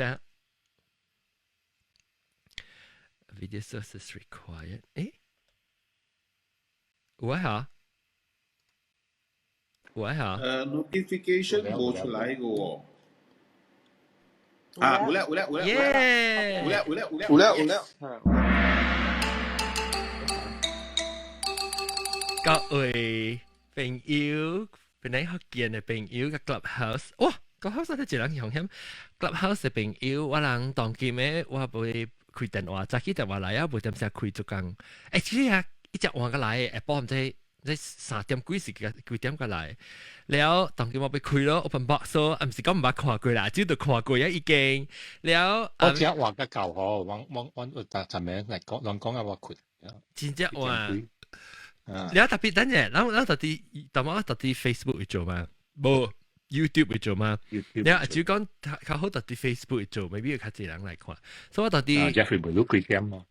啊？Video sources required。誒，有啊嚇，有啊嚇。 Notification 冇出來嘅喎。啊，有啦有啦有啦有啦，有啦有啦有啦。有啦有啦。各位朋友，本來福建的朋友嘅 Clubhouse，哇，Clubhouse 係一人用險，Clubhouse 的朋友，我人當今的我袂開電話，早起電話來啊，無點時開做工。欸，其實啊，一隻換過來，下晡毋知這3點幾是幾幾點過來，了當今我欲開咯，open box 咯，啊，毋是講毋捌看過啦，只都看過啊已經。了，我只換個舊嗬，我我我尋日嚟講，人講啊我開。真正換。了特別等陣，咱咱特啲，但我特啲 Facebook 會做嘛，無 YouTube 會做嘛。了只講較好特啲 Facebook 會做，maybe 有較濟人來看。所以我特啲。 Jeffrey 袂到幾點咯？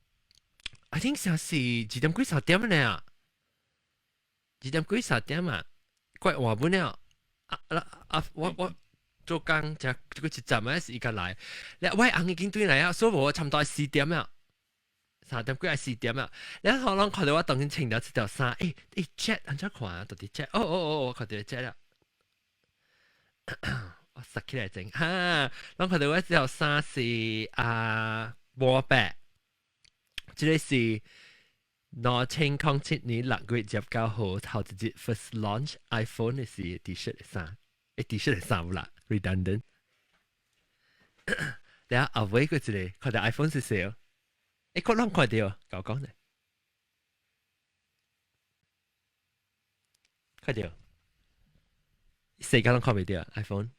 I think 像是2點幾3點呢？2點幾3點啊？怪換本了。啊啊啊！我做工就這個一站啊，是伊個來。了我翁已經對來啊，所以我差不多4點啊。3點幾係4點啊！你可能看到我當天穿咗這條衫，欸欸 chat 按怎看啊？到底 chat？哦哦哦，我看到 chat 了。我塞起來整哈，攏看到我這條衫是啊磨白，這個是2007年6月19號頭一日 first launch iPhone 的時 T-shirt 的衫，欸 T-shirt 的衫有啦，redundant。了後尾個一個看到 iPhone 是誰？欸，我攏看到，搞講咧，看到，世間攏看袂到 iPhone，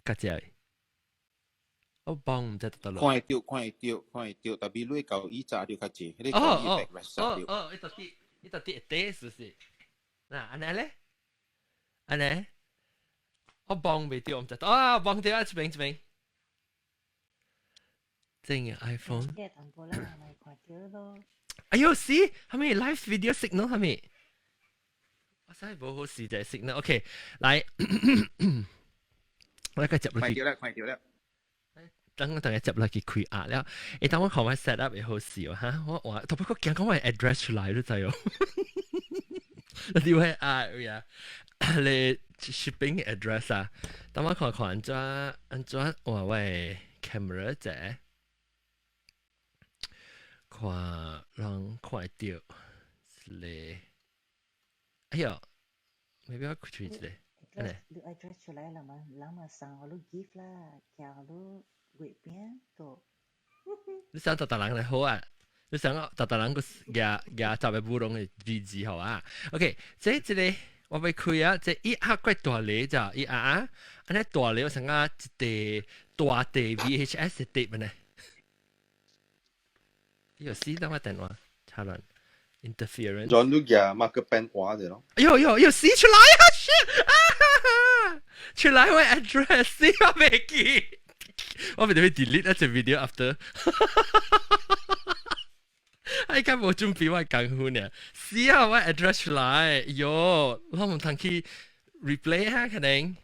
較濟。我幫毋知得落。看會到，看會到，看會到，特別你舊椅紮著較濟，彼個舊椅 backrest 哦哦，伊到底伊到底會底是不是？嗱，按呢咧，按呢，我幫袂到，毋知啊，幫到啊，這邊這邊。正嘅 iPhone。哎喲，是，係咪 live video signal 係咪？我真係冇好事就係 signal。OK，來，我一個接落去。快掉啦，快掉啦。等我等下接落去開壓了。欸，等我看我 set up 會好事哦，哈！我話特別我驚講我 address 出來都知哦。你會啊呀？你 shipping address 啊？等我看看按怎按怎換我 camera 者。看人看到咧，哎喲，maybe 我開出一個，你 address 出來了嘛？人嘛送予你 gift 啦，寄予你月餅都。你想逐逐人來好啊？你想逐逐人個舉舉十個舞龍的字字好啊？OK，這這個我欲開啊，這一盒怪大粒咋？一啊，按呢大粒我想啊一塊大塊 VHS 的碟呢。有死等我電話，插亂 interference。 John 你舉 marker pen 畫者咯。哎呦呦呦，死出來啊！shit 啊！出來我 address 死我袂記，我咪得 delete 一隻 video after。哎，敢無準備我功夫呢？死啊！我 address 出來，喲，我毋通去 replay 下可能。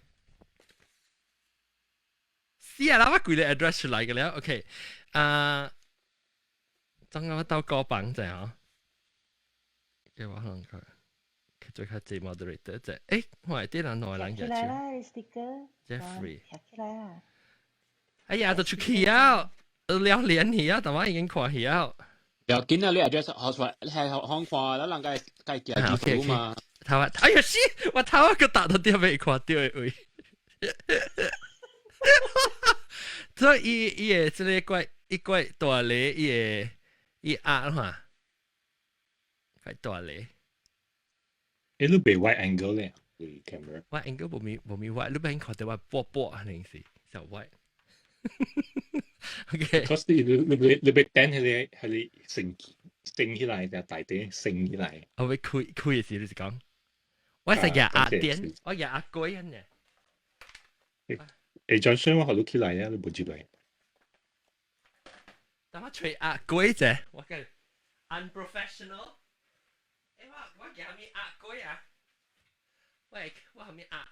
死啊！我規個 address 出來個了，OK，啊。怎我鬥高榜者嗬？叫我可能佢佢最較濟 moderator 者，欸，我係啲人內人起來啦，sticker。 Jeffrey。起來啊！哎呀，就出去啊！了連去啊，但我已經看去啊。要緊啊！你 address 學出來係學看，咱人該該寄寄嘛。頭啊！哎呀死！我頭啊個打到啲未看到的位。所以伊伊個這個怪一怪大咧，伊個。伊壓嘛，怪大咧。欸，你袂 wide angle 咧？你 camera。 wide angle 無咪無咪 wide，你欲看到我波波可能是就 wide。OK。可是你你欲你欲等彼個彼個升升起來，就大啲升起來。我欲開開的時，你是講，我是壓壓電，我壓壓鬼呢。欸，張相我予你起來啊，你無入來。等我吹壓鬼者，我個 unprofessional。欸，我我壓咪壓鬼啊？喂，我係咪壓？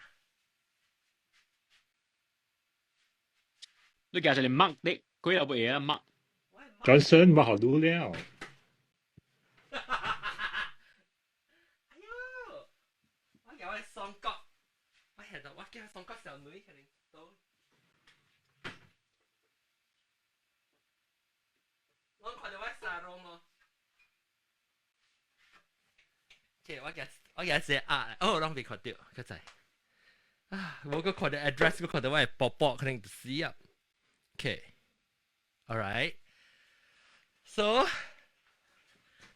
你寄一個 mark 的，佢又袂啊 mark。 Johnson 冇學到了。哎喲，我有係雙角，我係度，我叫雙角小女，可能都。我看到我沙龍咯。OK，我記寫啊，哦，攏未看到，個仔。啊，我個看到 address，我看到我係寶寶，可能就死啊。OK，all right。So，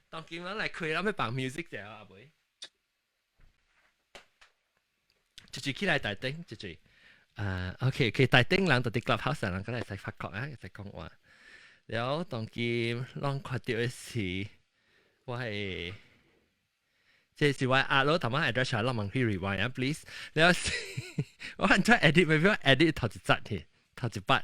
當今咱來開咱欲放 music 者阿妹，一住起來大頂，一住。啊，OK，佢大頂人就佇 clubhouse 人，過來使發覺啊，使講話。然後當今咱看到的是，我係。這是我阿佬頭先 address 出來，咱問去 rewind 啊，please。然後我按怎 edit，未必 edit 頭一節去，頭一筆。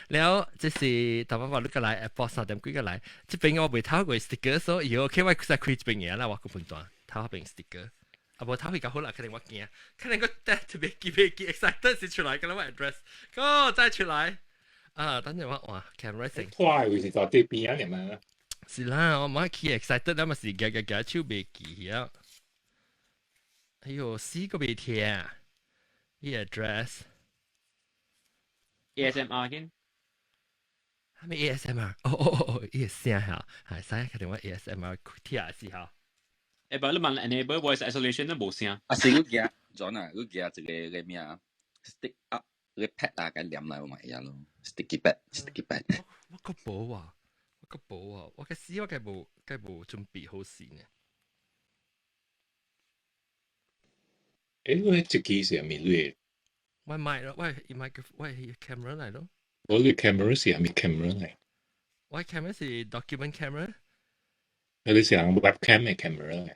然後這是頭先話你過來 Apple 3點幾過來，這邊我未透過 sticker，所以 OK 我使開這邊嘢啦，我個判斷頭邊 sticker。啊無頭比較好啦，可能我驚，可能個特別記袂記 excited 是出來，可能我 address，個再出來。啊，等陣我哇 camera 先。快位是在對邊啊，你嘛？是啦，我冇去 excited，咱嘛是夾夾夾手袂記啊。哎呦，死個袂聽，伊 address ASMR 先。係咪 ASMR？哦哦哦，伊個聲嚇，係使肯定我 ASMR 聽下試下。誒，不，你問 enable voice isolation 都無聲。啊，是你寄 John 啊，你寄一個個咩啊？stick up 個 pad 啊，個黏來我咪會咯，sticky pad，sticky pad。我個無啊，我個無啊，我個死我個無，個無準備好勢呢。誒，你這支是啥物你？我麥咯，我麥我 camera 來咯。我你 camera 是啥物 camera 嚟？我 camera 是 document camera。你是用 webcam 嘅 camera 嚟？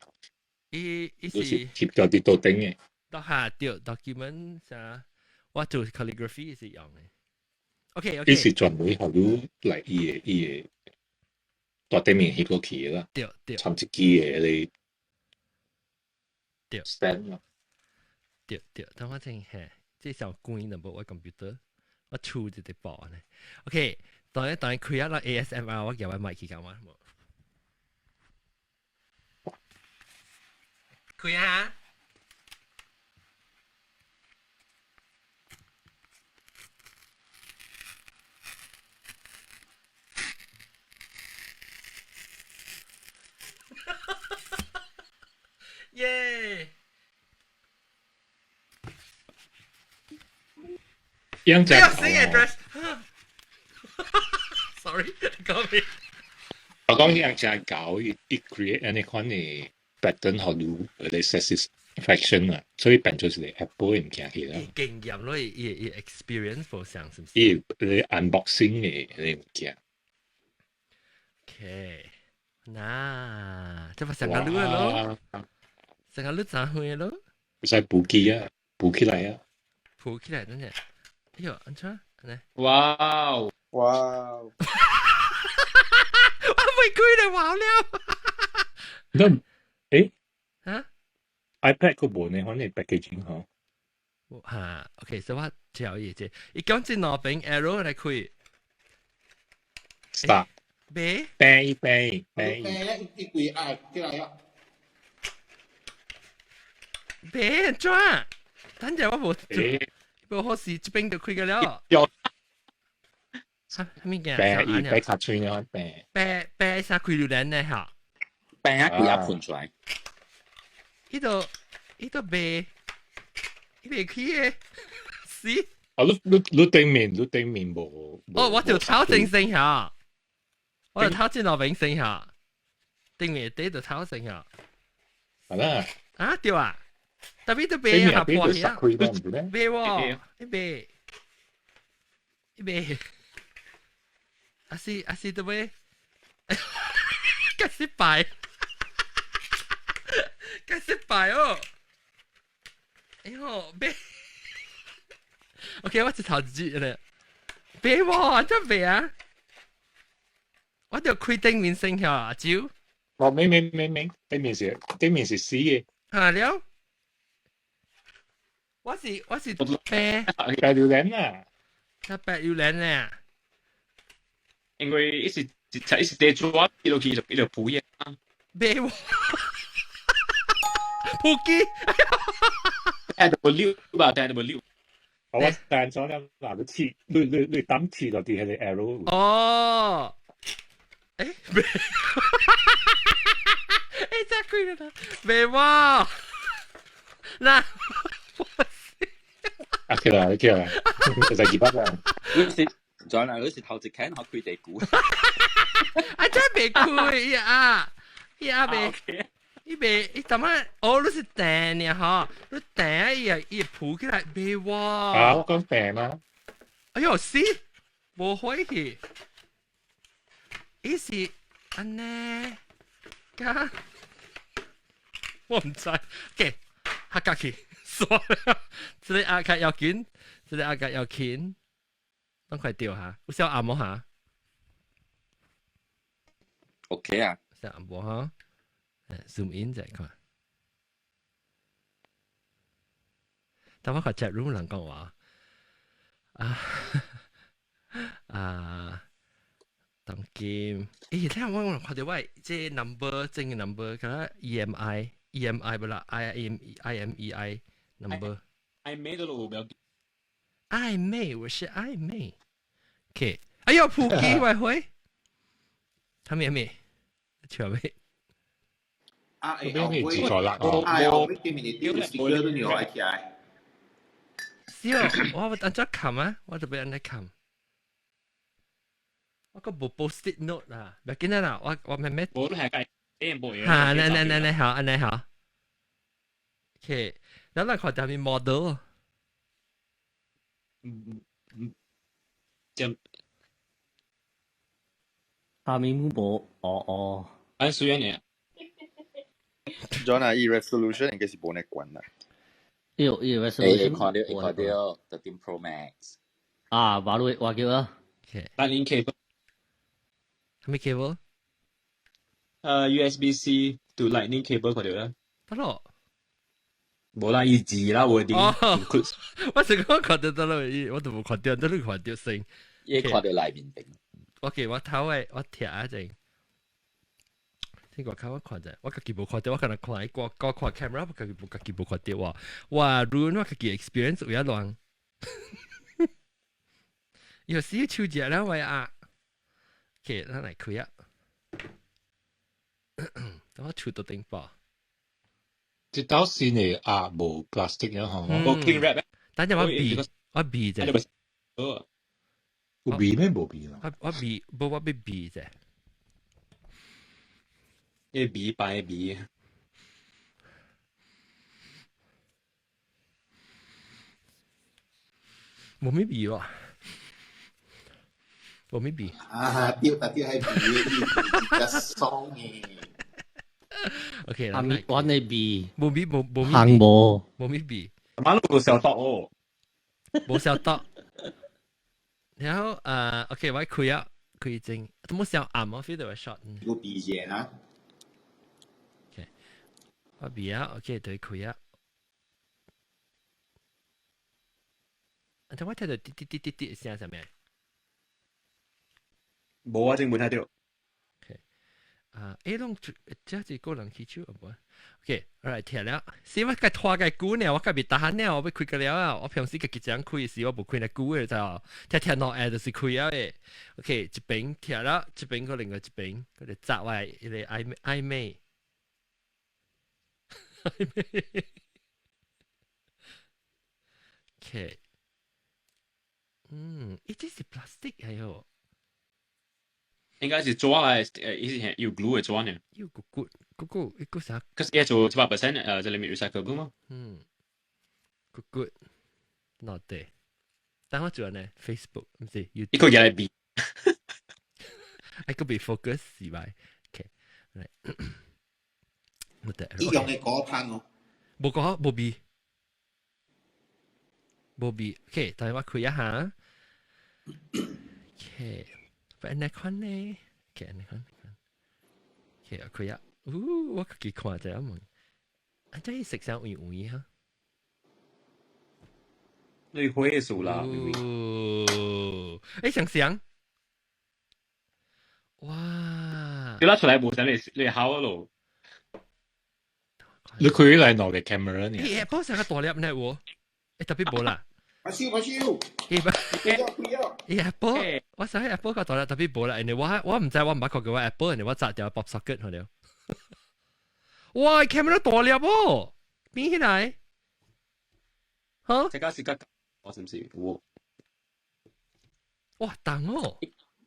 伊伊是貼咗啲到頂嘅。到下對 document 啥？我做 calligraphy 是用嘅。OK OK。伊是專門予你來伊個伊個大頂面翕過去啦。對對。參一支嘅你。對。 stand 咯。對對，等我陣嘿，這小關就無我 computer，我厝就佇播呢。OK，當一當開啊啦 ASMR，我叫我麥去講話。開啊！耶！樣只 address。Sorry，講咩？我講樣只狗伊 create 按呢款的 pattern 予你來 satisfaction 啊，所以變做是 Apple 的物件去啦。伊經驗咯，伊伊 experience 無相，是毋是？伊 unboxing 的彼個物件。 OK，嗱，這把上個路咯，上個路咋會咯？會使補起啊，補起來啊，補起來，等陣。哎呦，按怎？按呢？哇哦！哇哦！我未開就哇了。那，誒？啊？iPad 個無呢，反正 packaging 吼。嚇，OK，所以我最後一隻，伊講這兩邊 arrow 來開。 Start。咩？病病病。病一一櫃啊，起來啊！別按怎？等陣我無。無好勢，這邊就開個了。有。哈，物件？病伊白卡喙啊，病。白白啥開榴蓮呢？哈。病啊，規啊噴出來。伊都伊都袂，伊袂開的，是。啊，你你你頂面，你頂面無。哦，我就頭前先下，我就頭前路邊先下，頂面底就頭先下。係啦。啊對啊。特別都袂下破去啊！袂喎，伊袂，伊袂，啊是啊是都袂，較失敗，較失敗哦！哎喲，袂，OK，我一頭一咧，袂喎，真袂啊！我就開頂面先下阿蕉。哦，沒沒沒沒，頂面是頂面是死的。嚇了。我是我是白白榴蓮啊，他白榴蓮呢？因為伊是伊是地主啊，伊落去伊就鋪嘢啊。別我，鋪機，聽到無溜吧，聽到無溜。我彈咗咧，嗱，你切，你你你抌切落啲係你 arrow。哦，欸，別，欸，真開啦，別我，嗱，啊，起來，起來，就係200啦。你是再嚟，你是頭一間學開地股。啊，真袂開啊！伊啊袂，伊袂，伊怎麼？哦，你是掟呢吼？你掟伊啊，伊浮起來袂喎。啊，我講掟嗎？哎喲，是，無開去。伊是按呢，加，我毋知。OK，客家去，算了。這個阿較要緊，這個阿較要緊，攏快掉下，有小暗無下？OK 啊，小暗無哈？Zoom in 再看。但我看 chat room 人講話，啊啊，當今，咦？聽我看到我這 number 真嘅 number，敢若 EMI EMI 不啦，I M I M E I number。曖昧都有不要緊。曖昧，我是曖昧。OK，哎呦，普吉外匯，他咩咩？笑咩？啊，嗰邊係自助啦，啊，後尾對面啲丟都牛愛起來。是哦，我按怎撳啊？我就俾人來撳。我個無 post-it note 啦，唔要緊啦，我我慢慢。無都係計啲無嘢。嚇，嚟嚟嚟嚟好，按呢好。OK，然後來看下面 model。嗯嗯，就下面無，哦哦。按水呢？ John 啊，伊 resolution 應該是無呢關啦。有有 resolution。看到看到13 Pro Max。啊，話你話叫啊。 Lightning cable。係咪 cable？誒 USB-C to Lightning cable 看到啦。得咯。無啦，伊字啦，無定。我是講看到得咯，伊我都無看到，得你看到先。伊看到內面頂。我記我頭嘅，我聽一陣。聽個看我看者，我家己無看到，我可能看我我看 camera，我家己無家己無看到喎。哇，如我家己 experience 有一亂。有時手隻啦，喂啊。OK，咱來開啊。等我手到頂爆。這道是呢啊，無 plastic 嘅嗬，無 cling wrap。等陣我避，我避啫。有避咩？無避啦。我我避，無我欲避啫。一避白避。無咩避喎，無咩避。啊，對，特別係避，比較爽嘅。 OK，阿咪我呢避，無咪無無行無，無咪避。馬路無小刀哦，無小刀。然後OK，我開啊，開正，都冇小暗，我 feel 到 short。個避者啊。 OK，我避啊，OK，對開啊。但我聽到滴滴滴滴滴聲啥物？無啊，真無聽到。 OK，啊，欸，攏這是個人起手啊無？OK，alright，聽了。是我該拖該久呢，我該袂得閒呢，我欲開個了啊。我平時家己這樣開時，我無開那久的，就聽聽落下就是開啊的。OK，一邊聽了，一邊個另外一邊，佢就紮我一個曖曖昧。曖昧。OK。嗯，伊這是 plastic 係喲。應該是紙來，伊是有 glue 的紙呢。有骨骨骨骨，一個啥？可是伊做100% 這裡面 recyclable 嗎？嗯，骨骨，嗱對。但我做呢，Facebook 唔是 YouTube。一個嘢嚟比。一個被 focus 是咪？OK，嚟。冇得。伊用的果盤哦。無果無味。無味。OK，等下我開一下。OK，反正看呢，OK，你看，OK，我開啊，嗚，我自己看者問，啊，這食啥有味哈？你會數啦，哦，欸，想想，對啦，出來無啥你你好咯。你開來攞個 camera 呢？欸，Apple 成個大粒呢喎，欸特別無啦。拍手拍手。欸，不要不要。欸 Apple，我想起 Apple 個大粒特別無啦，因為我唔知我唔捌看過我 Apple，因為我砸掉 pop socket 去了。哇，camera 大粒哦，變起來。嚇？這個是個，我是唔是？我。哇，重哦！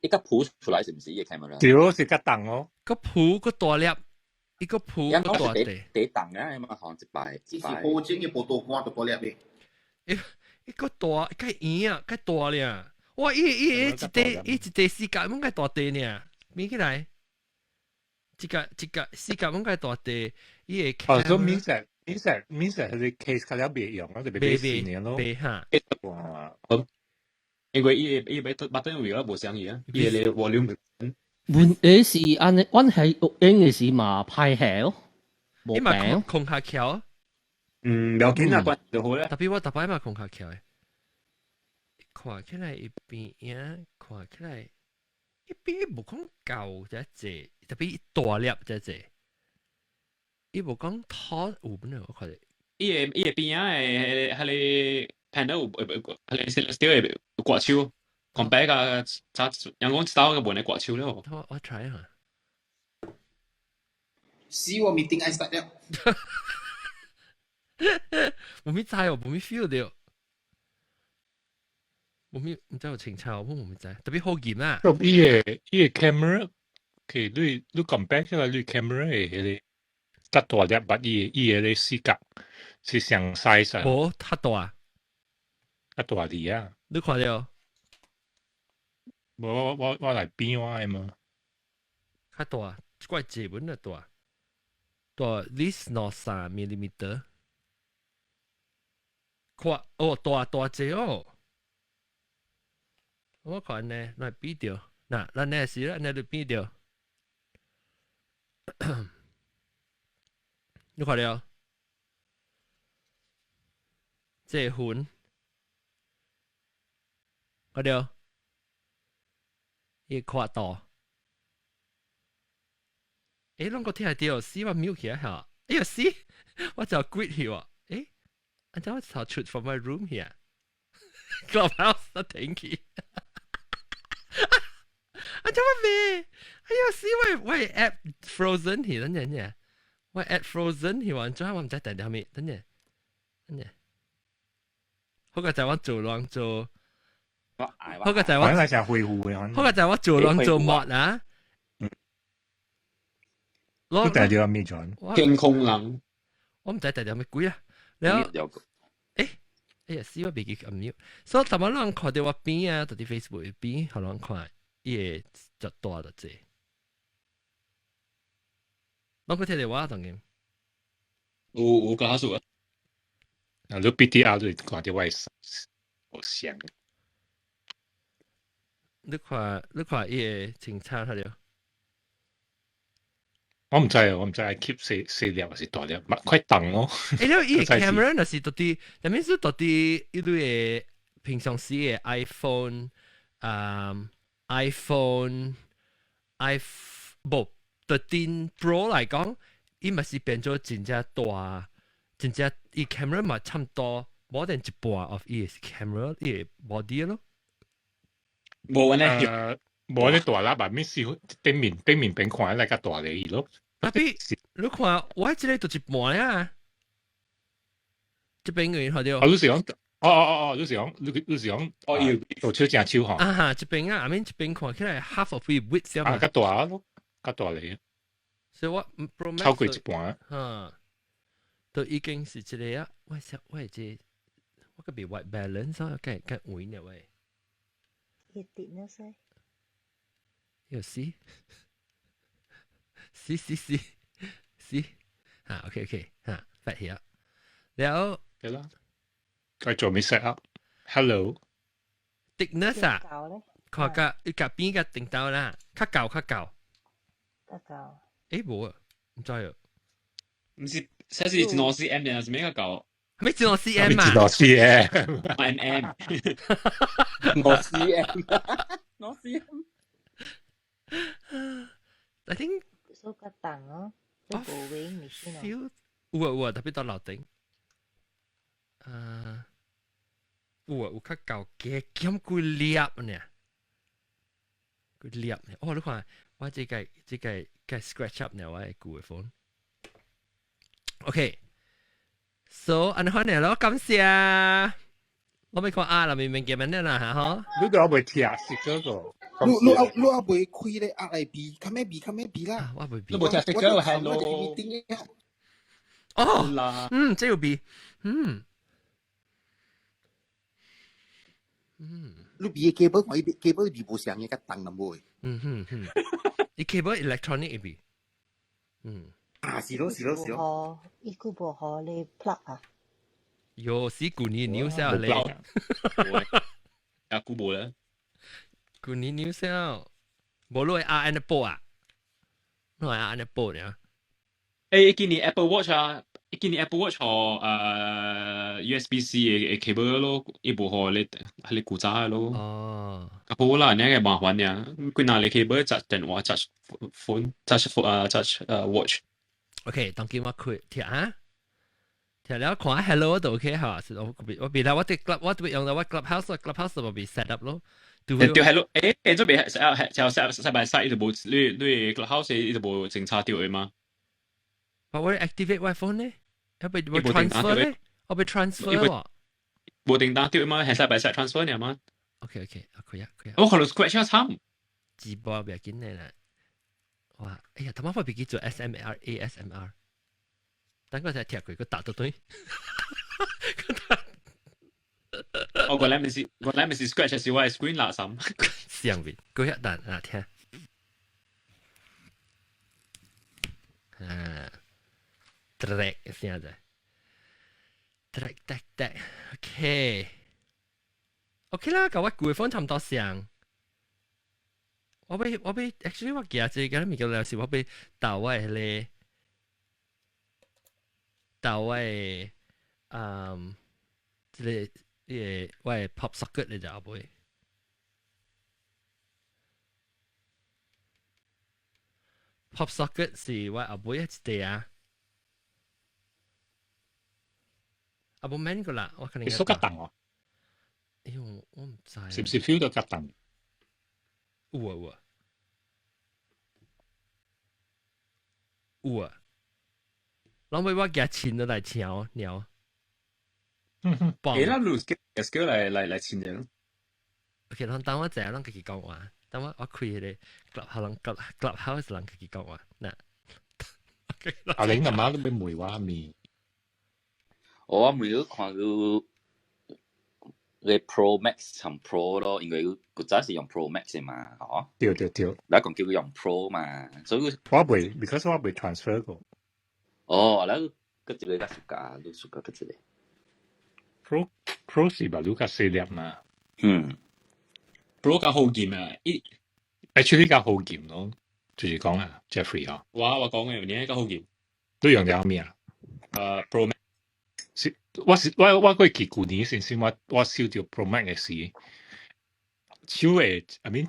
一個鋪出來是唔是？伊個 camera？對，是較重哦。個鋪個大粒，一個鋪個大地。第重啊，嘛行一擺。這是保證嘅報道官就大粒嘅。一一個大，較圓啊，較大咧。哇！伊伊伊一塊，伊一塊四角攏較大塊呢，變起來。一個一個四角攏較大塊，伊會。哦，所以明顯明顯明顯係 case 較了袂用啊，就袂買新的咯。袂哈。哇！因為伊伊要捌等位我無相伊啊，伊個 volume。阮誒是按呢，阮係用的是嘛歹下哦，無伊嘛平。空下橋。嗯，不要緊啊，關就好咧。特別我逐擺嘛空下橋的，看起來伊邊影，看起來伊邊無講厚遮濟，特別大粒遮濟，伊無講土有本來我看者。伊個伊個邊仔的彼個 panel 有，彼個 steel 的掛手，compare 甲早陽光刀個門的掛手了。我我 try 下。死我 meeting I start 了。無咪知哦，無咪 feel 到，無咪毋知有清楚，我無咪知，特別好嚴啊。咁伊個伊個 camera，其實你你 compare 起來，你 camera 的彼個較大粒，但伊伊個咧四角是相 size 啊。無較大，較大啲啊！你看到？無我我我來變我的嘛。較大，怪基本的大，大 at least 兩三 millimeter。看哦，大大隻哦！我看呢，來比著，嗱，咱呢是咱呢就比著。你看了？這款，看到？伊闊度，欸，攏閣聽會著，死我 mute 起來嚇，哎呀死，我就 quit 去喎，欸，按怎我頭出 from my room here，Clubhouse 都停去，按怎我未？哎呀死，我我 app frozen 去，等陣陣，我 app frozen 去，按怎我毋知等下物，等陣，等陣，好個就我做亂做。好個就我，本來想恢復的，好個就我做亂做 mod 啊。我帶咗咩咗？天空人，我毋知帶咗咩鬼啊！然後，欸，哎呀，死我袂記按鈕，所以逐擺人看著我邊啊，佇 Facebook 邊，予人看，伊會就大就濟。攏閣聽著我當然。有有加數啊！啊，你 BTR 就看著我的好像。你看，你看伊個清楚睇著。我毋知啊，我毋知愛 keep 細細粒還是大粒，快重哦。欸，了伊個 camera 若是到底，啥物是到底伊類的平常時的 iPhone，嗯，iPhone，i 無13 Pro 來講，伊嘛是變做真正大，真正伊 camera 嘛差毋多，more than 一半 of 伊個 camera 伊個 body 咯。無按呢，無按呢大粒吧，免是頂面頂面邊看來較大个伊咯。特別你看，我這個就一半啊，這邊個看著。哦，你是講，哦哦哦哦，你是講，你你是講，哦，要做手正手吼。啊哈，這邊啊，阿面這邊看起來 half of 伊 width 啊，較大咯，較大個。所以我 Pro Max 超過一半。哈，都已經是這個啊，我想我這我個別 white balance 啊，該該位呢喂。一點呢噻。有死，死死死死，嚇 OK OK 嚇，發起啊，然後對啦，該做咩 set up？Hello， thickness 啊，看甲伊甲邊個頂到啦，較厚較厚，較厚。欸無啊，毋知啊，毋是，這是一兩 cm 定是咩較厚？咩一兩 cm 啊？一兩 cm， mm，兩 cm，兩 cm。I think 所以較重哦，你無 weighing machine 哦。 feel 有啊有啊，特別到樓頂。啊，有啊，有較厚加減幾粒呢，幾粒呢？哦，你看，我這個 scratch up 呢，我的舊的 phone。OK，so 按呢款呢咯，感謝。我欲看啊啦，明明見面啦嚇嗬。你都未聽是嗰個。你你也袂開咧，壓來比，較咩比較咩比啦。我袂比。你無聽識個 hello。哦，嗯，這有比，嗯。嗯，你比 cable 看伊 cable 比無相嘅，較重淡薄。嗯哼哼，伊 cable electronic 比，嗯。啊，是咯是咯是咯。伊閣無予你 plug 啊？有是舊年 new sell 咧。啊，古無咧。舊年 new sell，無你會壓按呢播啊？你會壓按呢播呢？欸，今年 Apple Watch 啊，今年 Apple Watch 予USB-C 的 cable 咯，伊無予你彼个古早的咯。哦。較好啦，你個麻煩爾，幾若個 cable 插電話、插 phone、插插watch。 OK，當今我開聽啊，聽了看 hello 就 OK 嚇，是我我別啦，我佇 club 我特別用到我 clubhouse，clubhouse 無被 set up 咯。對 hello，欸，做未 set up 就 set up 失敗 set 伊就無你你 clubhouse 伊就無偵查著的嗎？我 activate 我 phone 呢？要被我 transfer 呢？我被 transfer 喎。無叮當對嗎？係 side by side transfer 呢嗎？OK OK，可以啊可以啊。我可能 scratch 下慘。直播袂緊的啦。哇！哎呀，他媽我別記做 SMR ASMR。等我才聽過，個打到對。我個咧是，我咧是 scratch 是我的 screen 垃圾。上面，過一等啊聽。啊，track 聲在，track track track，OK，OK 啦，佮我舊的 phone 差毋多像。我欲我欲，actually 我記這個物件了是我欲鬥我的彼个，鬥我的，嗯，這个，彼个我的 pop socket 你知影無？pop socket 是我後尾一塊啊，啊無免過啦，我可能。會縮較重哦。哎喲，我毋知。是毋是 feel 到較重？有啊有啊，有啊。老尾我舉親落來敲鳥。欸，咱錄 skill 來來來親者咯。 OK，咱等我一下，咱家己講話。等我我開彼個 club 人 clubhouse 人家己講話。嗱，阿玲阿媽都欲問我物。我問你看你你 Pro Max 同 Pro 咯，因為古早是用 Pro Max 的嘛，嗬？對對對。你講叫佢用 Pro 嘛，所以我袂，because 我袂 transfer 過。哦，你閣一個較 suka，你 suka 閣一個。 Pro Pro 是吧？你較細粒嘛？嗯，Pro 較好鍵啊，伊 actually 較好鍵咯，就是講啊，Jeffrey 啊。我我講嘅，你較好鍵。你用了咩啊？Pro Max 是，我是我我過去舊年先先我我收著 Pro Max 的時，手會，I mean，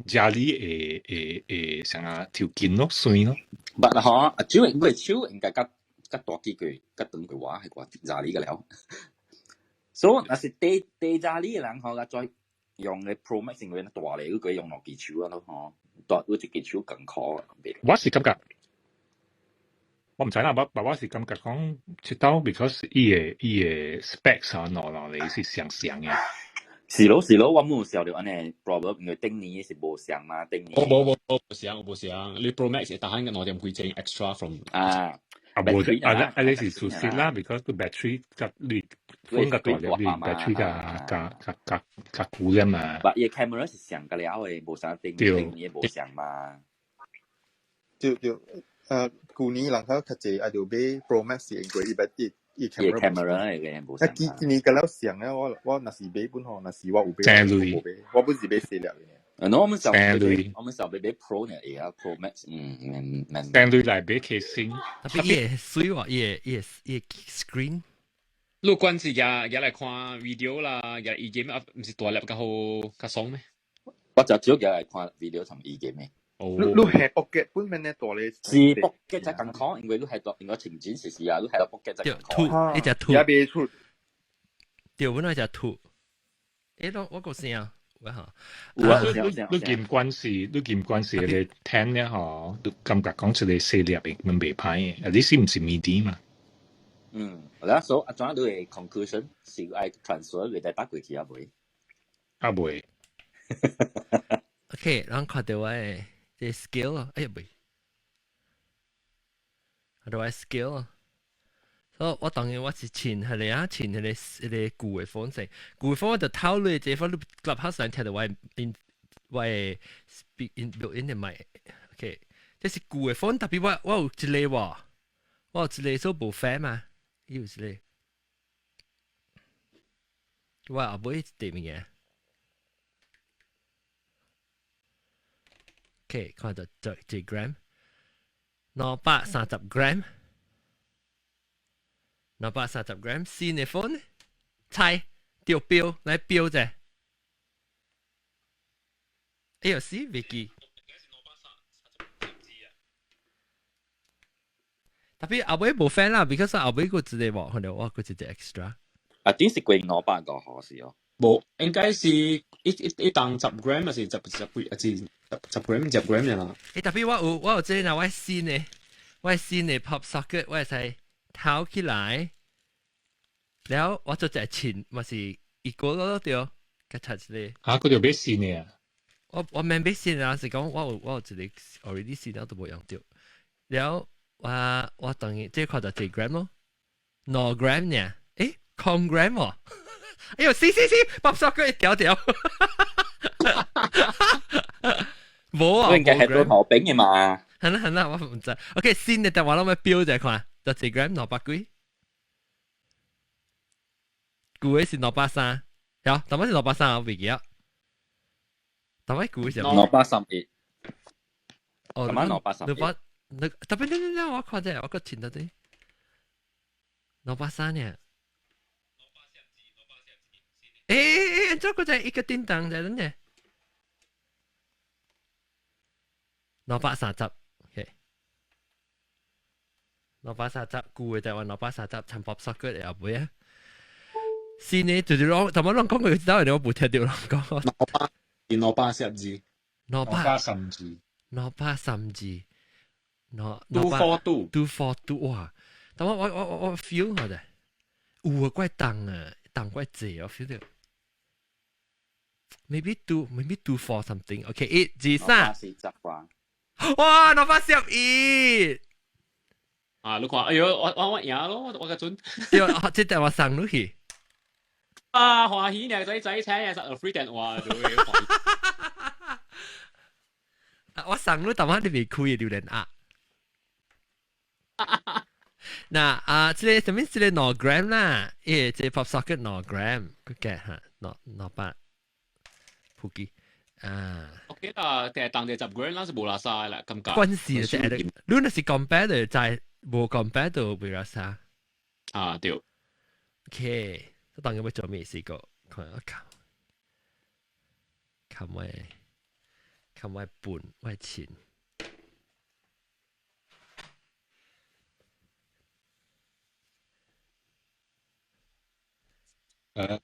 家裡會會會啥啊條筋咯，酸咯。捌啦嗬，啊手應該手應該較較大幾個，較長過我係個廿年個了。所以若是第第廿年的人吼，較再用的 Pro Max 因為大咧，佢可以用兩支手啊咯吼，大有一支手更苦。我是感覺，我毋知啦，我我是感覺講，這兜 because 伊的伊的 specs 啊，攞落嚟是相像的。是咯是咯，我冇想著按呢 problem，因為頂年是無相嘛，頂年。我無無無相，我無相。你 Pro Max 會逐項個兩點幾鐘 extra from 啊。啊無，啊啊你是事實啦，because 個 battery 較你 phone 較大粒，你 battery 較較較較較久了嘛。但伊 camera 是相個了的，無啥頂頂年無相嘛。對對，舊年人較較濟，啊就買 Pro Max 是因為伊伊伊 camera camera 嚟嘅，無啊，今今年個了上咧，我我若是買本吼，若是我有買，我無買，我本是買細粒嘅。喏，我們上我們上買買 Pro 呢，會啊 Pro Max，嗯，免免。三類來買 casing，特別伊會水喎，伊個伊個伊個 screen。你關是舉舉來看 video 啦，舉 e game 啊，毋是大粒較好較爽咩？我就少舉來看 video 同 e game 嘅。哦，你係 pocket 本面咧大咧，是 pocket 才共款，因為你係到應該情景是是啊，你係到 pocket 才對，共款。兔，一隻兔，也袂出。對，本來一隻兔。誒，我個聲，我嚇。有啊，你你劍關是，你劍關是你聽咧嗬，你感覺講出嚟細粒的，咪袂歹的。啊，你是毋是 midi 嘛？嗯，啦，所以啊，怎你的 conclusion 是愛 transfer 袂使打過去啊？袂？啊袂。 OK，咱看到我的這 scale 啊，哎呀袂，看到我的 scale 啊。所以我當然我是穿彼個啊，穿彼個舊的 phone 先，舊的 phone 我就透落這 phone 你 Clubhouse 上聽到我的 in 我的 speak in built in 的麥。OK，這是舊的 phone，特別我有一個喎，我有一個做無 fair 嘛，伊有一個，我後尾一塊物件。OK，看到這幾 gram，230 gram。230 gram 新的 phone，猜對標來標者。哎呦，是袂記。特別後尾無 fan 啦，because 後尾閣一個無，可能我閣一個 extra。啊，頂是過200五號是哦。無，應該是一檔十 gram 還是十幾，還是十 gram 十 gram 啦。欸，特別我有這個，我新的 pop socket，我會使掏起來，然後我做隻穿，嘛是一個咯對，佮插一個。啊，閣著買新的啊？我免買新啊，是講我有一個 already 新了都無用著。然後我等於這看到幾 gram 咯，2 gram 呢？欸，空 gram 喎。哎呦，是是是，pop socket 一條條。無啊，應該係做頭餅的嘛。係啦係啦，我毋知。OK，新的但我攏欲標者看，就一 gram 200幾，舊的是230，有，淡薄是230，我袂記得。淡薄舊的是231。哦，淡薄231。200，那特別你我看者，我閣穿到底230呢。欸欸欸，這個在一個叮當在呢。230，OK。230，舊的台灣230，參 pop socket 的後尾啊。新的就是講，頭先攏講過，知道我無聽著人講。200，232。232。232。242。 242哇！但我 feel 下的，有啊，怪重啊，重怪濟，我 feel 到。Maybe two four something. OK，一、二、三。哇，241！啊，你看，哎喲，我贏咯，我個準。對，這電話送落去。啊，歡喜呢，仔仔請嘅實 free 電話就會歡喜。我送你，但係你未開嘅榴蓮鴨。嗱啊，這個什麼？這個2 gram 啦，耶，這個 pop socket 2 gram，佢嘅嚇，200，普及啊。 OK 啦，但係當地10 gram 啦是無垃圾啦，感覺。關事就係，你若是 compare 就係無 compare 就袂垃圾。啊，對。 OK，這當然要做咩事個？看我靠，看我，看我本我錢。誒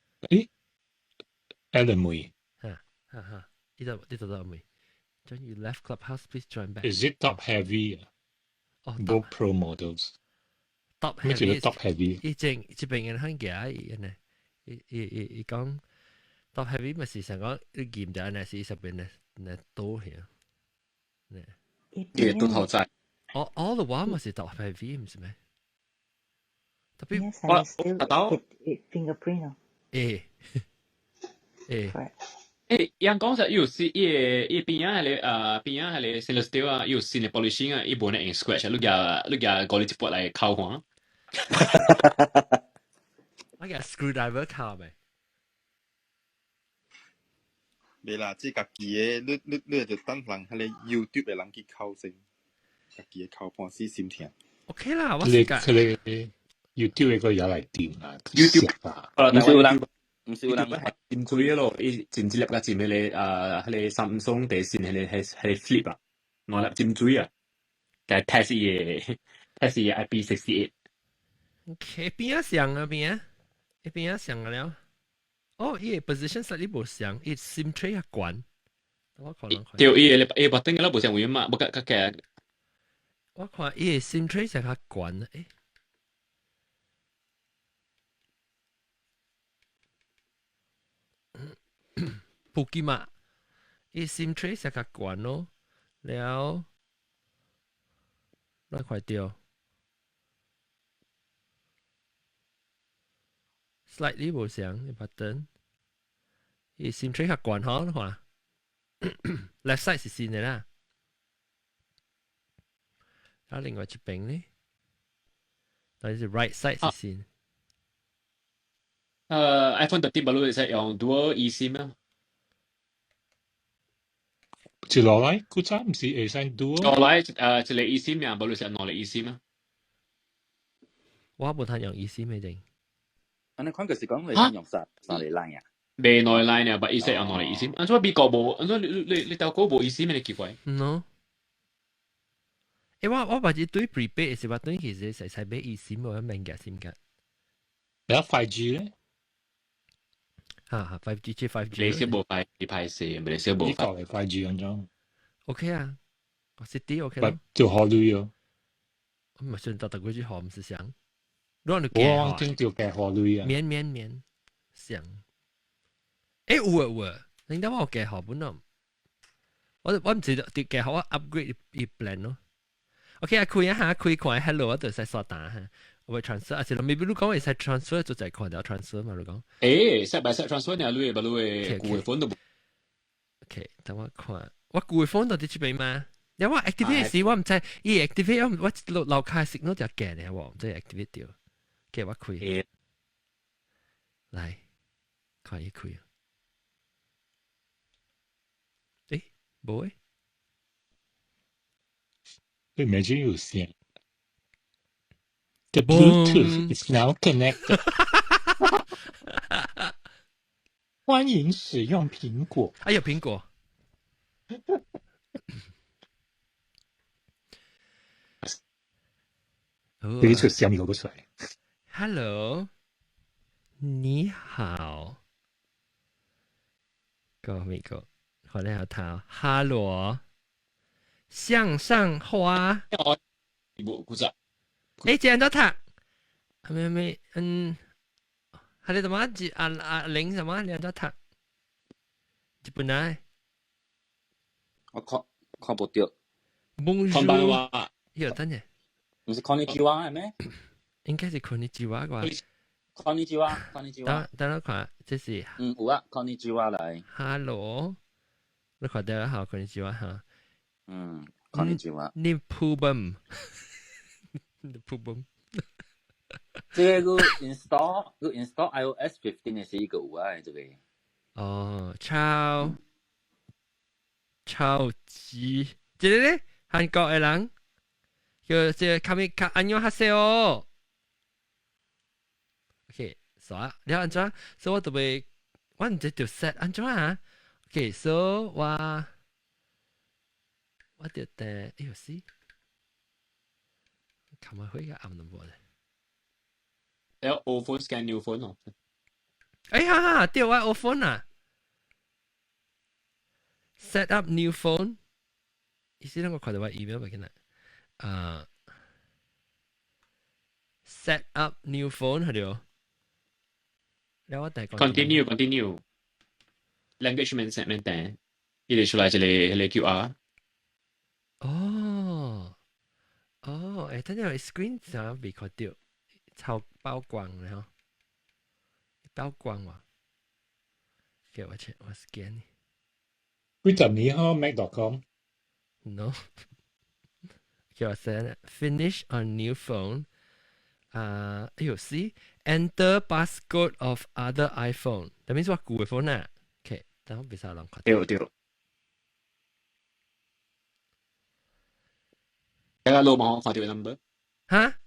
，Alan 妹。哈哈哈，呢度都妹。John, you left Clubhouse, please join back. Is it top heavy? 哦，both Pro models. Top 咩叫做 top heavy？伊正這邊人很假，伊呢，伊伊伊伊講 top heavy 咪是想講你劍就係是十邊呢呢多去啊，呢。伊都頭仔。哦，all the while 咪是 top heavy 唔是咩？特別我我到 fingerprint 哦。欸欸。欸，人講實，伊有時伊個伊邊仔彼個邊仔彼個 stainless steel 啊，伊有新的 polishing 啊，伊無呢用 scratch，你舉五厘一撥來敲看。我舉 screwdriver 敲未？袂啦，這家己的，你就等人彼個 YouTube 的人去敲先，家己的敲半死心痛。 OK 啦，我是佢個 YouTube 個也來掂啦，YouTube 啊，毋是有人，毋是有人掂開咯，伊真一粒甲真彼個彼個 Samsung 第新彼個彼個 Flip 啊。兩粒針水啊，但係 test 伊個 test 伊個 IP68。 OK，邊仔上啊邊仔？一邊仔上了。哦，伊個 position 實力無相，伊 SIM tray 較懸。我可能對，伊個伊個 button 個無相位嘛，無較較較。我看伊個 SIM tray 是較懸誒。布機嘛，伊 SIM tray 是較懸咯，了，來快掉，slightly 無相 button，伊 SIM tray 較懸吼，你看，left side 是新的啦，啊，另外一邊呢，但是 right side 是新。iPhone 13 baru 會使用 dual eSIM 啊。一落來，古早毋是會使 dual？落來一個 eSIM 啊，無你使兩個 eSIM 啊。我無通用 eSIM 嘅定。按呢款就是講會使用三個 line 啊？袂兩個 line 啊，但伊使用兩個 eSIM。按怎美國無？按怎你你兜國無 eSIM 嘅奇怪？ No。欸，我捌一對 prepaid 是捌對其實使使買 eSIM，無免夾 SIM 卡。了 5G 咧？哈哈，5G 即 5G。你是無 5G 歹勢，你是無。你講嘅 5G 安怎？OK 啊，我識啲 OK 咯。就好累哦。唔係算特特幾句好，唔是想。如果你我聽到加好累啊。免免免，想。欸有啊有啊，你等我加好本咯。我唔知道，啲加好我 upgrade 伊 plan 咯。OK 啊，開一下開看 hello 我就使刷單哈。我會 transfer，啊是咯，maybe 你講會使 transfer 就在看到 transfer 嘛，你講。欸，set by set transfer 呢？你會你會舊的 phone 都無。 OK，等我看，我舊的 phone 到佇這邊嘛？因為我 activate 時我毋知，伊 activate 我我樓卡 signal 就假呢，我毋知 activate 掉，給我開。來，看伊開。欸，無誒。對，沒見有線。The Bluetooth is now connected。歡迎使用蘋果。哎呀，蘋果。你出小米都出來。 Hello，你好。個美國，好咧，好頭。哈羅，向上花。無古早。欸，這樣都讀，咩咩嗯，係你什麼？阿阿玲什麼？兩都讀，日本來。我看看無著。こんばんは。有等下。毋是こんにちは咩？應該是こんにちは啩。こんにちは，こんにちは。等等我看，這是。嗯，有啊，こんにちは來。 Hello，你看到好，こんにちは哈。嗯，こんにちは。你鋪本。鋪本。這個 install 個 install iOS 15的是一個有啊，這個。哦，超超級，這個咧，韓國的人叫這個卡米卡안녕하세요。OK，煞，了按怎？所以我特別，我毋知著 set 按怎啊？OK，所以我著訂，哎喲死，琴日去個暗淡薄咧。了 old phone scan new phone 哦。哎哈哈，對我 old phone 啊。Set up new phone，意思咧我看到我 email 咪見啦。啊，set up new phone 係對。了我第 Continue continue language 免設免訂，伊就出來一個彼個 QR。哦，哦，欸，等陣 screen 上未看到，超曝光了吼，曝光喎，叫我 check 我 scan。幾十年吼 Mac.com。 No，叫我 send finish on new phone。啊，哎呦，see enter passcode of other iPhone，that means 我舊的 phone 啊。OK，等我別使人看。對對。大家老網看到 number。哈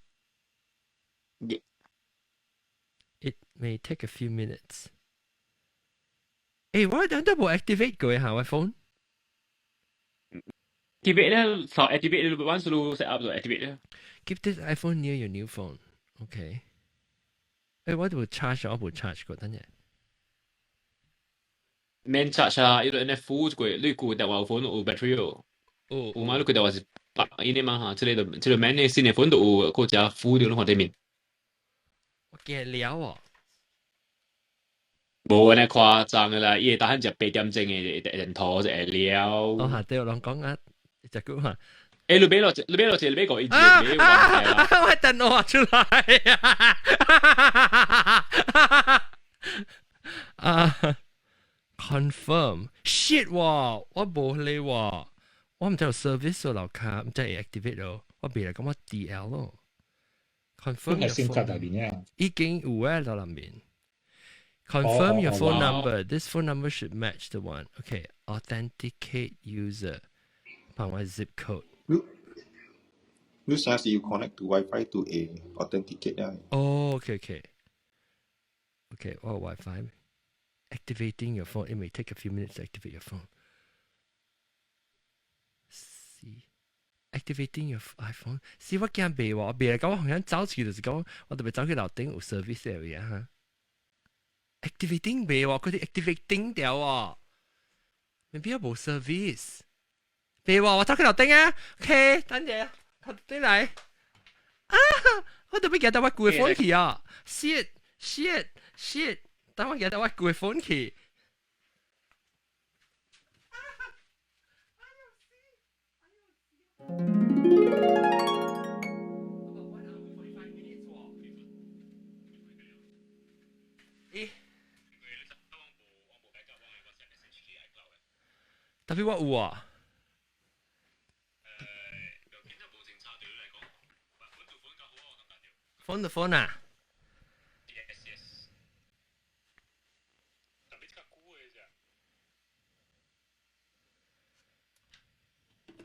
？It may take a few minutes。欸，我等都冇 activate 過下我 phone。Activate 咧，就 activate 你 once 你 set up 就 activate 咧。 Keep this iPhone near your new phone. OK。誒，我都 charge 我冇 charge 過，等陣。免 charge 啊，伊個呢 full 過，你舊電話 phone 有 battery 哦。哦。有嘛？你舊電話是白伊呢嘛嚇，這個就這個免的新的 phone 都有個只 full 掉，你看對面。我驚了哦。無按呢誇張的啦，伊會當食8點鐘的電頭就會了。哦嚇，對，人講啊，隻句話。欸，你買落，你買落，你買個一隻買啊！我等我出來啊！Confirm shit 喎，我無理喎，我毋知有 service 樓卡，毋知會 activate 咯，我未來講我 DL 咯。Confirm 係先卡內面啊？已經有啊，喺內面。Confirm your phone number. This phone number should match the one. Okay, authenticate user. 放我 zip code. 你你啥時要 connect to WiFi to A authenticate 啊？哦，okay okay. Okay, oh WiFi. Activating your phone. It may take a few minutes to activate your phone. See. Activating your iPhone. 是我驚袂喎，袂來講我好像走去就是講，我特別走去樓頂有 service area 哈。Activating 袂喎，佢哋 activating 掉喎，未必無 service。袂喎，我走去樓頂啊。OK，等陣，我轉來。啊！我特別記得我舊 phone 去啊！Shit shit shit！等我記得我舊 phone 去。咦？特別我有啊。Phone to phone 啊？ Yes. 特別較久的啫。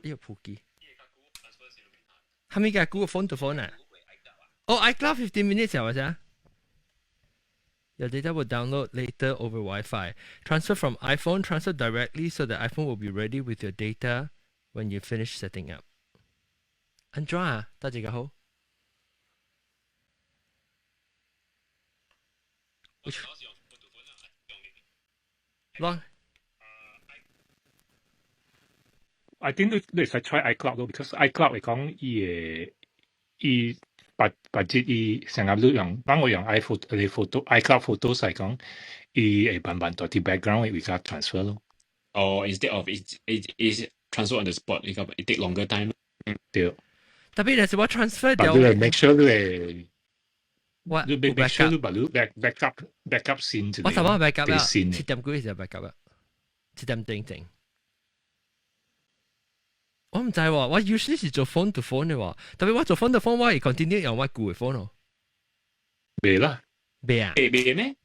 呢個普機。係咪嘅？Google phone to phone 啊？哦，iCloud 15 minutes 係咪啊？Your data will download later over Wi-Fi. Transfer from iPhone, transfer directly so the iPhone will be ready with your data when you finish setting up. 安怎啊？大家好。亂。 I think 你你會使 try iCloud 咯，because iCloud 嚟講，伊會伊別別節伊成日你用，當我用 iPhone 你 photo iCloud photos 嚟講，伊會慢慢到啲 background 會較 transfer 咯。哦，instead of it is transfer on the spot，伊個 it take longer time。嗯，對。特別係我 transfer 掉。你會 make sure 你會，我你 make sure 你把你 backup 先。我頭先 backup 啦，7點幾就 backup 啦，7點整整。我毋知喎，我 usually 是做 phone to phone 的喎，特別我做 phone to phone，我會 continue 用我舊的 phone 咯。袂啦，袂啊？袂袂咩？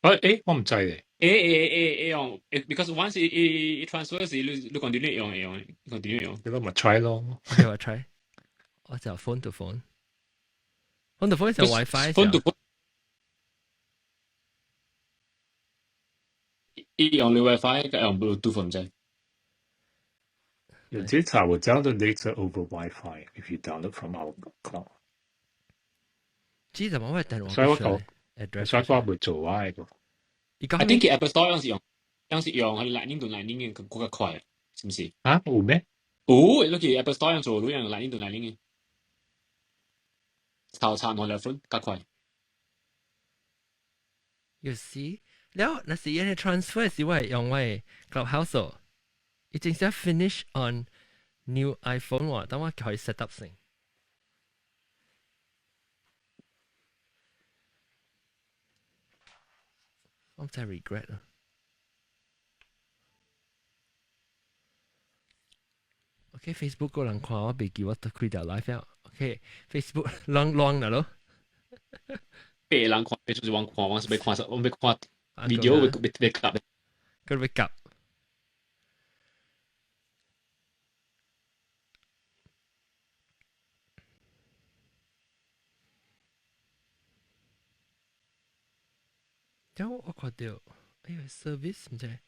誒誒，我毋知咧。誒誒誒誒用，because once it transfer 時，你你 continue 用用，continue 用。你咪 try 咯。 OK，我 try。我就 phone to phone。phone to phone 就 WiFi。 phone to phone。伊用你 WiFi，佮用 Bluetooth 毋知。 Your data will download later over Wi-Fi if you download from our cloud。知怎麼會電話？所以我講，所以我會做我個。 I think Apple Store 樣是用，樣是用係 Lightning 同 Lightning 嘅更較快，是毋是？啊，有咩？有，你去 Apple Store 樣做，你用 Lightning 同 Lightning 嘅，頭插兩分較快。 You see，了，那是因為 transfer 是我用我 Clubhouse。已經寫 finish on new iPhone 喎，等我可以 set up 先。我真係 regret 啦。OK，Facebook 個人看我未記我開條 live 了。OK，Facebook 亂亂啦咯。別人看，別就是往看，我是欲看，我欲看 video 欲欲欲夾。佢欲夾。有我看到，哎呀，service 毋知，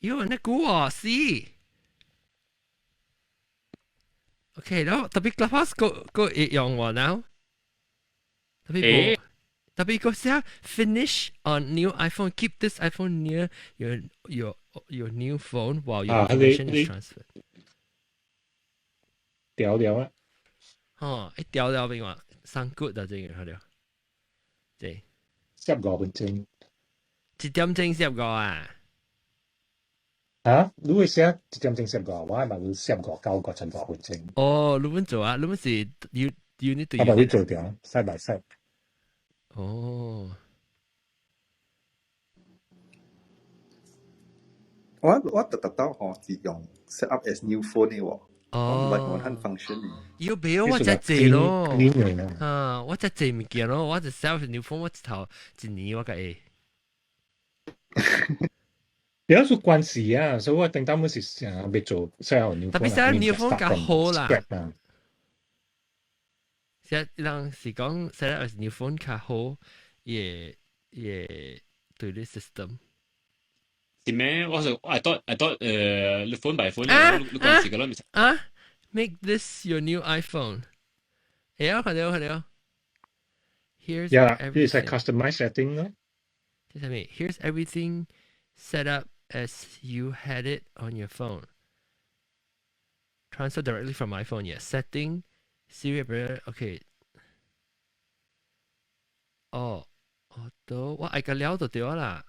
喲，那久哦，是。OK，然後特別 Clubhouse 個個會用喎，然後特別無，特別個寫 finish on new iPhone, keep this iPhone near your new phone while your information is transferred。掉了啊！哦，一掉了邊話生 good 啊，這個好了，對，45分鐘。1點鐘十五啊？啊，你會寫1點鐘十五，我係咪會十五九個75分鐘？哦，你們做啊？你們是 you need to 我咪會做掉，side by side。哦。我特特到吼是用 set up as new phone 的喎。我唔捌用漢 function。要俾我只借咯，啊，我只借物件咯，我只 set up new phone，我一頭一年我個會。有數關事啊，所以我頂當時是想欲做 set up new 特別 set up new phone 較好啦。現人是講 set up new phone 較好，也也對你 system。是咩？我就 I thought 你 phone by phone 你關事㗎啦，啊，make this your new iPhone。哎呀，看到看到。Here's Yeah, this is customize setting 咯。這係咩？Here's everything set up as you had it on your phone. Transfer directly from iPhone. Yeah, setting, Siri, okay. 哦，哦，都我愛個了就對啦。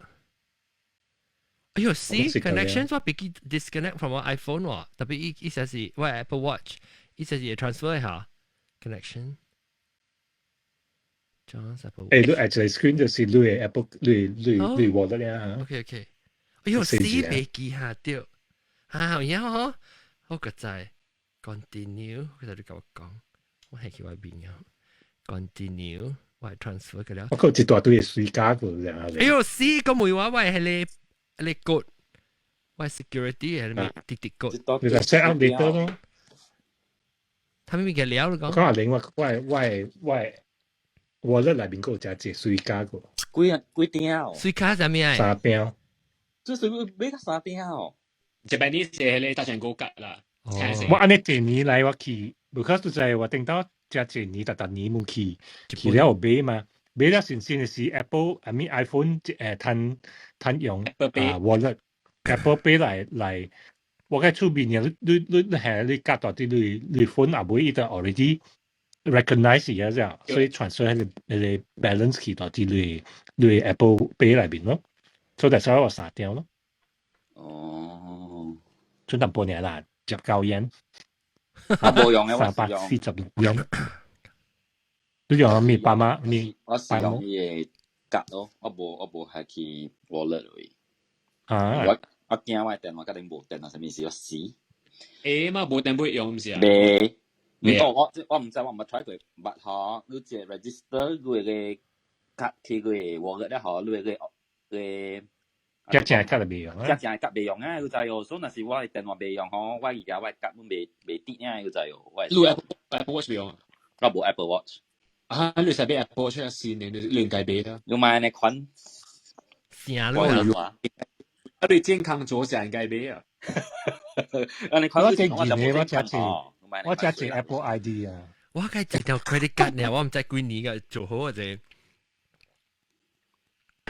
哎呦，see connections 我別記 disconnect from 我 iPhone 喎，特別伊意思是我 Apple Watch，意思是 transfer 下 connection。誒，你 actually screen 就是你的 Apple，你 wallet 咧。 OK OK。哎呦，死別記下對，啊，有影嗬，好個在 continue，佢就你甲我講，我係去外邊啊，continue，我係 transfer 個了。我靠，一大堆的水加過了。哎呦，死個梅話喂係你你 code，喂 security 係咪滴滴 code？你就 set up later 咯。他咪嘅料咯講。講下另外，我我內面閣有食一個水加過。幾幾點？水卡啥物啊？三餅。這是買個三餅哦。這擺你是迄個大全國格啦。我按呢一年來我去，無可就在我頂到食一年，逐逐年冇去，去了有買嘛？買了新鮮的是 Apple，I mean iPhone 趁趁用啊 wallet，Apple Pay 來，我喺出面你你你你係你夾到啲你你 phone 也買伊就 already recognize 啊，這樣，所以 transfer 彼個 balance 去到啲你你 Apple Pay 內面咯，所以就使我三張咯。哦，剩淡薄爾啦，十九元。我無用嘅，346元。你用咩爸媽？咩？我是用伊個卡咯，我無係去 wallet 位。啊！我驚我電話甲恁無電啊，啥物事我死。欸嘛，無電不會用毋是啊？袂。哦，我毋知，我毋捌 try 過。捌吼，你一個 register 你個卡去你個 wallet 了吼，你個個。只正卡就袂用啊！只正卡袂用啊，你知哦。所以若是我的電話袂用吼，我而家我的卡攏袂滴啊，你知哦。我你 Apple Watch 袂用啊？我無 Apple Watch。啊，你使買 Apple Watch 啊？新的你應該買啦。你買按呢款？成咯。啊，你健康着想應該買啊。按呢款我這年我只我只隻 Apple ID 啊。我該一條 credit card 呢，我毋知幾年個做好啊這。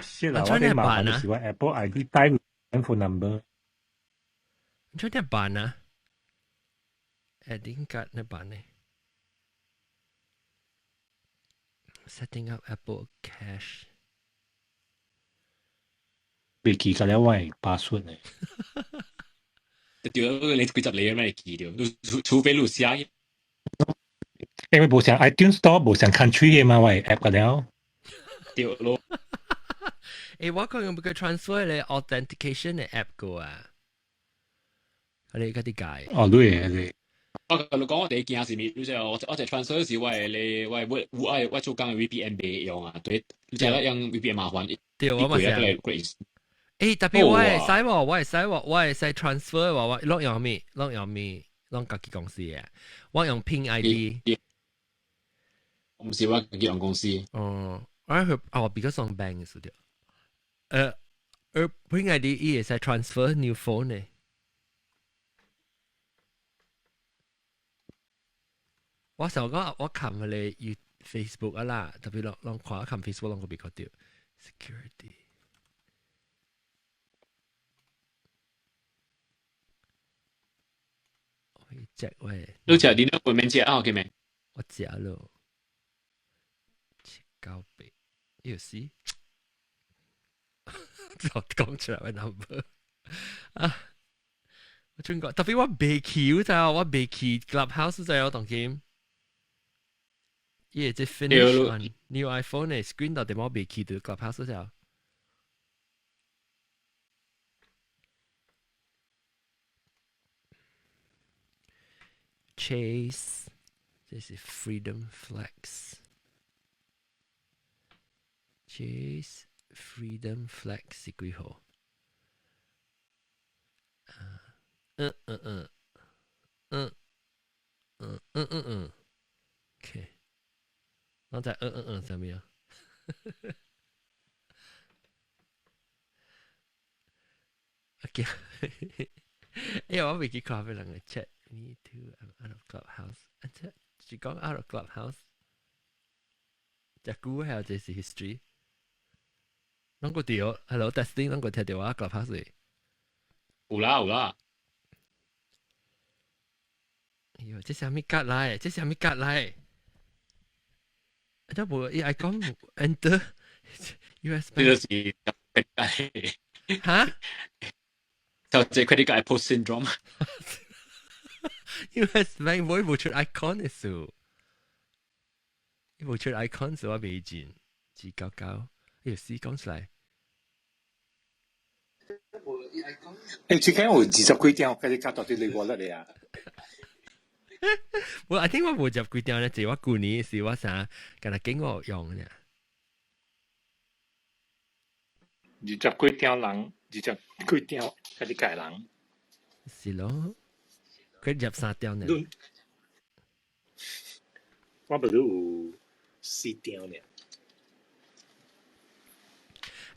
是啦，我啲麻煩是我 Apple ID 帶 phone number。你做點辦啊？Adding card 那辦呢？Setting up Apple Cash。未記得了我的 password 呢。對，你幾十年咩記掉？除非你寫。因為無像 iTunes Store 無像 country 的嘛，我的 app 個了。對咯。誒，我講用個 transfer 咧 authentication 的 app 過啊，你家己改。哦，對對。我甲你講，我第一件是物，就是我一 transfer 時，我會咧，我我我我做工的 VPN 袂用啊，對，你知影用 VPN 麻煩。對，我嘛是。誒，特別我會使喎，我會使喎，我會使 transfer 喎，我攏用咩？攏用咩？攏家己公司的，我用 Ping ID。毋是我家己用公司。哦，我去哦，because on bank 是對。Ping ID 伊會使 transfer new phone 呢。我想講我撳佢哋 Facebook 啊啦，特別攏攏看撳 Facebook 攏個別個掉 security。食喂，你食你都會免食啊？OK 未？我食咯，798，又是，就講出來個 number 啊！我轉過，特別我未去就我未去 Clubhouse 就有當今，伊這 finish on new iPhone 的 screen 到底我未去到 Clubhouse 就。Chase，這是 Freedom Flex。Chase Freedom Flex 是幾號？嗯嗯嗯嗯嗯嗯嗯嗯，OK，我在嗯嗯嗯上面啊。OK，哎，我未記看俾人個 chat。Me too. I'm out of Clubhouse. 是講 out of Clubhouse。隻久還有這是 history。攏個對，Hello testing，攏個聽到我 Clubhouse。有啦有啦。哎呦，這是啥物格來？這是啥物格來？這無伊愛講 enter US。這就是哈？就這 credit card post syndrome。 US Bank 會無出 icon 的數，伊無出 icon 數我未見，299，哎呦，死講出來。欸，最近有20幾張 credit card 到底你 wallet 裡啊？我 I think 我無入幾張咧，是我舊年是我啥，敢若經我用呢。20幾張人，20幾張 credit card 人。是咯。佢入三張呢？我不是有四張呢。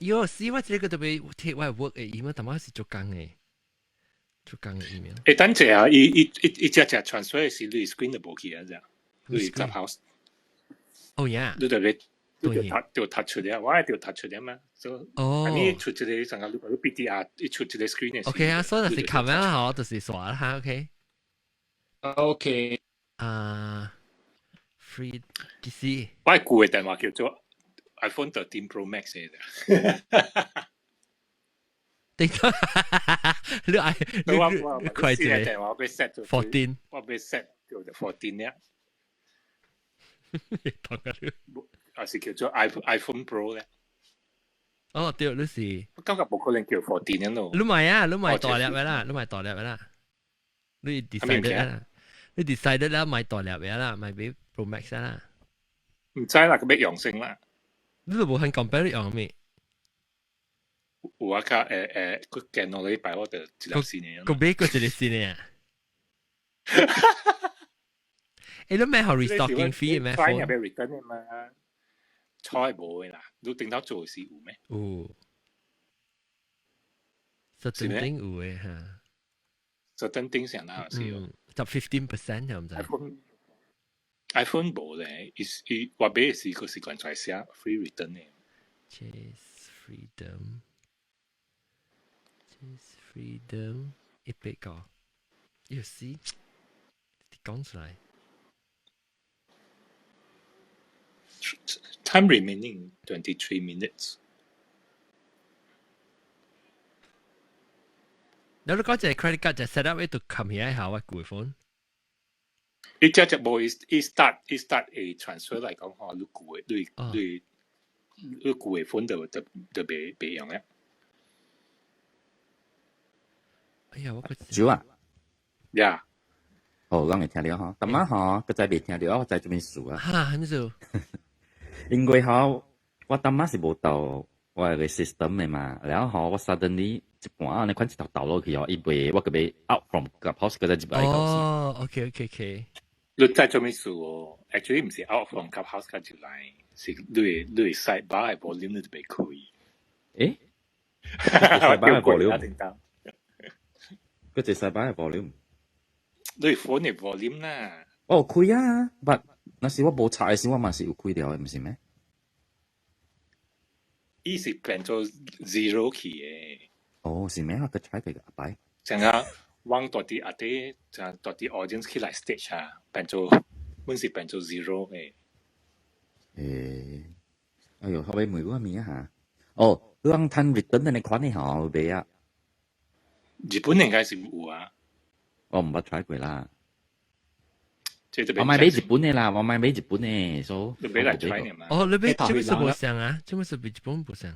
喲，是我這個特別貼我 work 的 email，但係是做工的，做工的 email。欸，等陣啊，伊伊伊伊只只 transfer 是你 screen 就無去啊，這樣。你 Clubhouse。哦呀。你特別，你就突就突出來，我就突出來嘛。哦。你出一個上個你 BDR，一出一個 screen 的。 OK 啊，所以就是咁樣嗬，就是刷啦嚇，OK。 OK。啊，free 幾時？我舊的電話叫做 iPhone 13 Pro Max 的。頂多，你愛你你快一個電話我被 set 做 14，我被 set 叫做14咧。同個你，還是叫做 iPhone Pro 咧？哦，對，你是。我感覺無可能叫14咯。你買啊，你買大粒的啦，你買大粒的啦。你 decide 啦，你 decide 啦，買大粒的啦，買俾 Pro Max 啦。唔知啦，佢欲用先啦。你都無肯 compare 用咩？有啊，較佢近兩禮拜我就一粒新的。佢買過一個新的啊？欸，你買好 restocking fee 咩？ phone 入邊 return 的嘛？菜無的啦，你頂頭做是有咩？有，實真頂有的哈。實真頂上啦，是哦。十 15% 又唔知。 iPhone 無咧，伊伊我買的時佢是完全寫 free return 的。 Chase Freedom，Chase Freedom 100個，要死，你講出來。 Time remaining 23 minutes。你講這 credit card 就 set up 喺度冚起來下我舊 phone。伊只只無伊伊 start 伊 start 會 transfer 來講吼，你舊的你你你舊的 phone 就就就袂袂用了。哎呀，我個少啊！呀，哦，攏會聽到吼，但仔吼，閣再未聽到，我知做咩事啊？哈，啥物事？因為吼，我當仔是無到我個 system 的嘛，然後吼，我 suddenly 一半按呢款一頭倒落去哦，伊袂，我閣欲 out from Clubhouse 閣再入來。哦，OK OK OK。你知做咩事哦？Actually 毋是 out from Clubhouse 閣入來，是你你 sidebar 的 volume 你就袂開。欸？sidebar 的 volume？閣一個 sidebar 的 volume？你 phone 的 volume 啦。哦，開啊，but 若是我無插的時，我嘛是有開掉的，毋是咩？伊是變做 zero 去的。哦，是咩？我閣 try 過個擺。成個往大啲阿啲，就大啲 audience 起來 stage 啊，變做本是變做 zero 的。誒，哎喲，後尾問我物啊嚇？哦，你講趁 return 的款的吼，袂啊？日本應該是有啊。我毋捌 try 過啦。這我買買日本的啦，我買買日本的，所以你買來 try 嘛？哦，你買這麼是無相啊？這麼是比日本無相？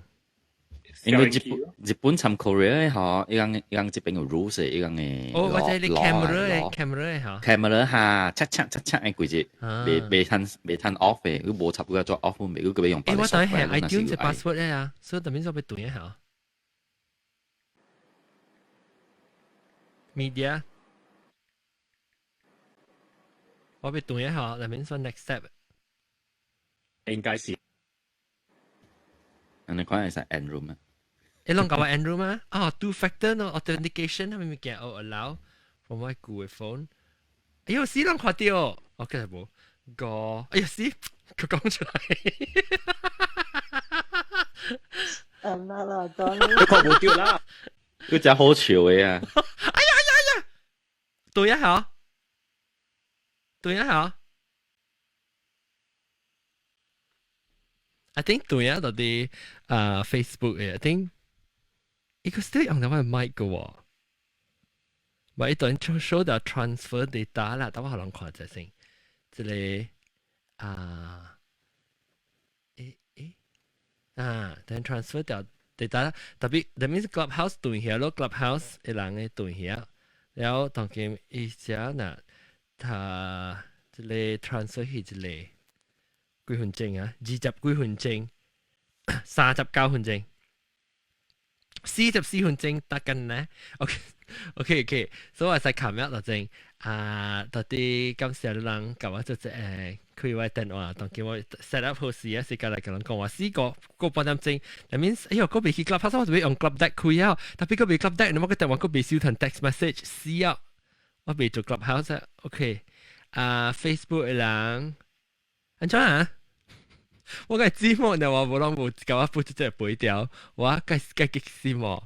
因為日本參 Korea 的吼，伊講伊講這邊有 rules 的，伊講的。哦，或者你 camera 的 camera 的吼。 camera 哈，切切切切的規隻，袂趁 off 的，佢無插佢做 off 袂，佢個用。誒，我等下 iTunes 的 password 的啊，所以特別做欲對一下。Media，我欲對一下，那邊說 next step。應該是。你講係使 end room 啊？你攏講話 end room 啊？哦，two factor 喏，authentication 係咪物件？哦，allow from 我舊的 phone。哎喲，死人看到，OK 無個，哎呀死，佢講出來。啊，那啦，講。你看無到啦。佢真好笑的啊！哎呀哎呀哎呀！對一下，對一下。I think 對啊，到啲啊 Facebook 嘅，I think 伊個 still 用到我 mic 嘅喎，咪一段 show 到 transfer data 啦，等我可能看者先，這個啊，誒誒啊，等 transfer 掉 data，特別 that means Clubhouse 對起咯，Clubhouse 一人嘅對起，然後當今伊只嗱，他這個 transfer 去這個。幾分鐘啊？20幾分鐘，39分鐘，44分鐘得緊呢？OK，所以我使琴日就正啊，到底感謝人共我做這誒開我電話，當叫我 set up 好時啊，時間來共人講話四個個半點鐘，that means 哎喲，個未去 Clubhouse，我就欲用 Club Deck 開啊，特別個未 Club Deck，你我個電話個未收成 text message 死啊，我未做 Clubhouse 啊，OK，啊 Facebook 的人，按怎啊？我個字幕呢，我無攏無共我付出這個背調，我該該激死無。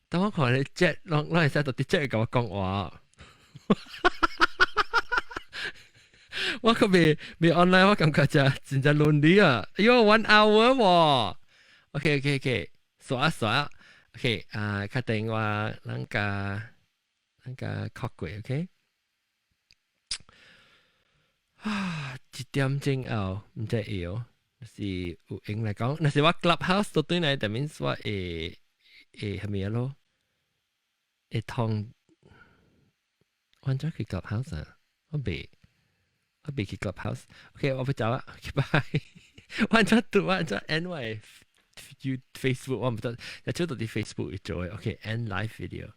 當我看你 chat，攏攏會使到佇 chat 共我講話。我閣未未 online，我感覺真真正 lonely 啊！哎喲，one hour 喎。OK，刷刷。OK 啊，確定我咱個咱個確過 OK。啊，1點鐘後毋知會哦。是有閒來講，若是我 Clubhouse 都對來，that means 我會會啥物咯？會通，我怎去 Clubhouse 啊？我未去 Clubhouse。OK，我欲走啦。OK，拜。我怎對我怎 end 我的 You Facebook 我毋知，就做到佇 Facebook 會做的。OK，end live video。